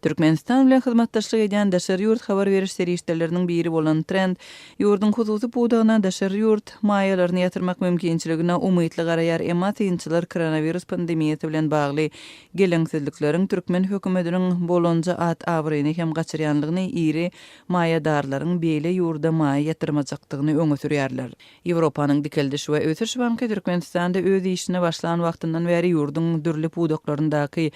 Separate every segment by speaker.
Speaker 1: Türkmenistan bilen hyzmatdaşlyk edýän daşary ýurt habar beriş serişdeleriniň biri bolan Trend ýurduň hususy pudagyna daşary ýurt maýalaryny ýatyrmak mümkinçiligine umytly garaýar, emma synçylar koronawirus pandemiýasy bilen bagly geleňsizlikleriň türkmen hökümetiniň bolanja at-abraýyny hem gaçyrýanlygyny, iri maýadarlaryň beýle ýurda maýa ýatyrmajakdygyny öňe sürýärler. Ýewropanyň Dikeldiş we ösüş banky Türkmenistanda öz işine başlan wagtyndan bäri ýurduň dürli pudaklaryndaky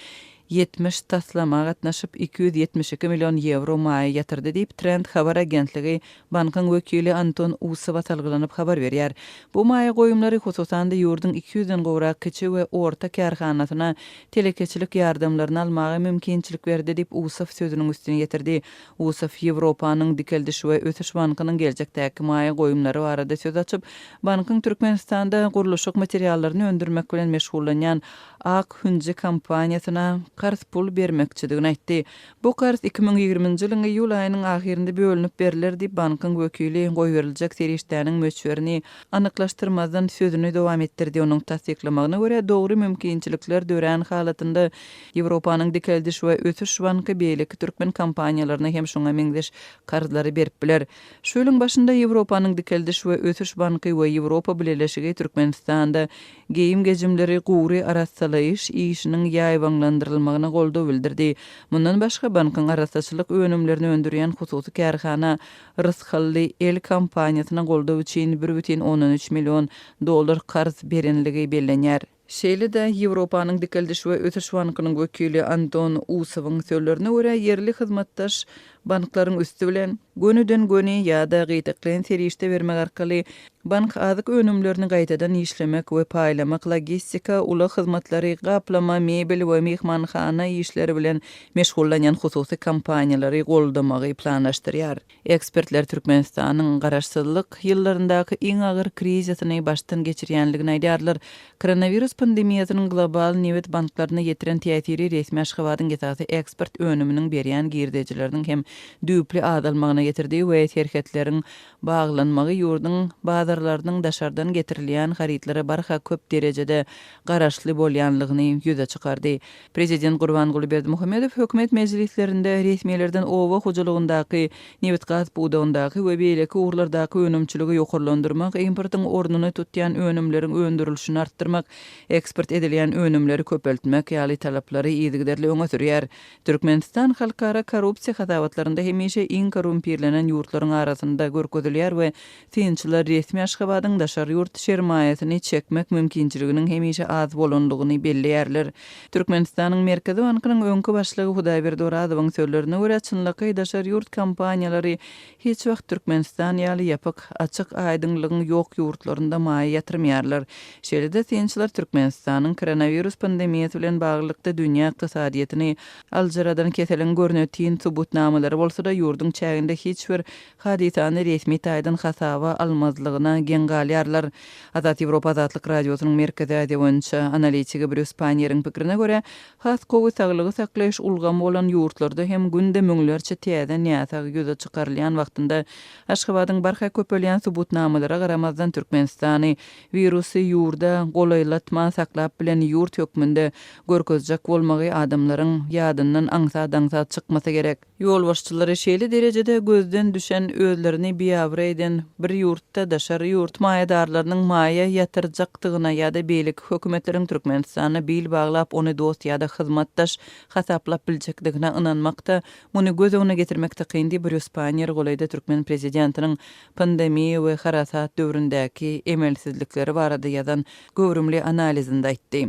Speaker 1: 70 taslama gatnaşyp, 272 million ýewro maýa ýatyrdy diýip, Trend habar agentligi bankyň wekili Anton Usowa salgylanyp habar berýär. Bu maýa goýumlary, hususan-da, ýurduň iki ýüzden gowrak kiçi we orta kärhanasyna telekeçilik ýardamlaryny almaga mümkinçilik berdi diýip, Usow sözüniň üstüni ýetirdi. Usow Ýewropanyň Dikeldiş we ösüş bankynyň geljekdäki maýa goýumlary barada söz açyp, bankyň Türkmenistanda gurluşyk materiallaryny öndürmek bilen meşgullanýan Ak hünji kompaniýasyna karz pul bermekçidigini aýtdy. Bu karz 2020-nji ýylyň iýul aýynyň ahyrynda bölünip berler diýip, bankyň wekili goýberiljek serişdäniň möçberini anyklaşdyrmazdan sözüni dowam etdirdi. Onuň tassyklamagyna görä, dogry mümkinçilikler dörän halatynda Ýewropanyň Dikeldiş we ösüş banky beýleki türkmen kompaniýalaryna hem şuňa meňzeş karzlary berip biler. Şu ýylyň başynda Ýewropanyň Dikeldiş we ösüş banky we Ýewropa Bileleşigi Türkmenistanda geýim-gejimleri gury arassalaýyş işiniň ýaýbaňlandyrylmagyna goldaw bildirdi. Mundan başga, bankyň arassaçylyk önümlerini öndürýän hususy kärhana Rysgally el kompaniýasyna goldaw üçin 1,3 million dollar karz berenligi bellenýär. Şeýle-de, Ýewropanyň Dikeldiş we ösüş bankynyň wekili Anton Usowyň sözlerine görä, ýerli hyzmatdaş banklaryň üsti bilen gönüden-göni ýa-da gytaklaýyn serişde bermek arkaly bank azyk önümlerini gaýtadan işlemek we paýlamak, logistika, ulag hyzmatlary, gaplama, mebel we myhmanhana işleri bilen meşgullanýan hususy kompaniýalary goldamagy planlaşdyrýar. Ekspertler Türkmenistanyň garaşsyzlyk ýyllaryndaky iň agyr krizisini başdan geçirýänligini aýdýarlar. Koronawirus pandemiýasynyň global nebit banklaryna ýetiren täsiri resmi Aşgabadyň esasy eksport önüminiň berýän girdejileriniň hem düýpli azalmagyna getirdi we serhetleriň baglanmagy ýurduň bazarlarynyň daşardan getirilýän harytlara barha köp derejede garaşly bolýanlygyny ýüze çykardy. Prezident Gurbanguly Berdimuhamedow hökümet mejlislerinde resmilerden oba hojalygyndaky, nebitgaz pudagyndaky we beýleki ugurlardaky önümçiligi ýokarlandyrmak, importyň ornuny tutýan önümleriň öndürilişini artdyrmak, eksport edilýän önümleri köpeltmek ýaly talaplary yzygiderli öňe sürýär. Türkmenistan halkara korrupsiýa hasabatlarynda hemişe iň korrumpirlenen ýurtlaryň arasynda görkezilýär we Synçylar resmi Aşgabadyň daşary ýurt sermaýasyny çekmek mümkinçiliginiň hemişe az bolandygyny belleýärler. Türkmenistanyň Merkezi bankynyň öňki başlygy Hudaýberdi Orazowyň sözlerine görä, çynlakaý daşary ýurt kompaniýalary hiç wagt Türkmenistan ýaly ýapyk, açyk-aýdyňlygyň ýok ýurtlarynda maýa ýatyrmaýarlar. Şeýle-de synçylar Türkmenistanyň koronawirus pandemiýasy bilen baglylykda dünýä ykdysadyýetini aljyradan keseliň görnetin subutnamalary bolsa-da, ýurduň çäginde hiç bir hadysany resmi taýdan hasaba almazlygyna geň galýarlar. Azat Ýewropa Azatlyk Radiosynyň Merkezi Aziýa boýunça analitigi Brýus Panniýeriň pikrine görä, has gowy saglygy saklaýyş ulgamy bolan ýurtlarda hem günde müňlerçe täze näsag ýüze çykarylýan wagtynda Aşgabadyň barha köpelýän subutnamalara garamazdan Türkmenistany wirusy ýurda golaýlatman saklap bilen ýurt hökmünde görkezjek bolmagy adamlaryň ýadyndan aňsat-aňsat çykmasa gerek. Ýolbaşçylary şeýle derejede gözden düşen, özlerini biabraý eden bir ýurtda daşary ýurt maýadarlarynyň maýa ýatyrjakdygyna ýa-da beýleki hökümetleriň Türkmenistana bil baglap ony dost ýa-da hyzmatdaş hasaplap biljekdigine ynanmakda, muny göz öňüne getirmekde kyn diýip, Brýus Panniýer golaýda türkmen prezidentiniň pandemiýa we harasat döwründäki emelsizlikleri barada ýazan göwrümli analizinde aýtdy.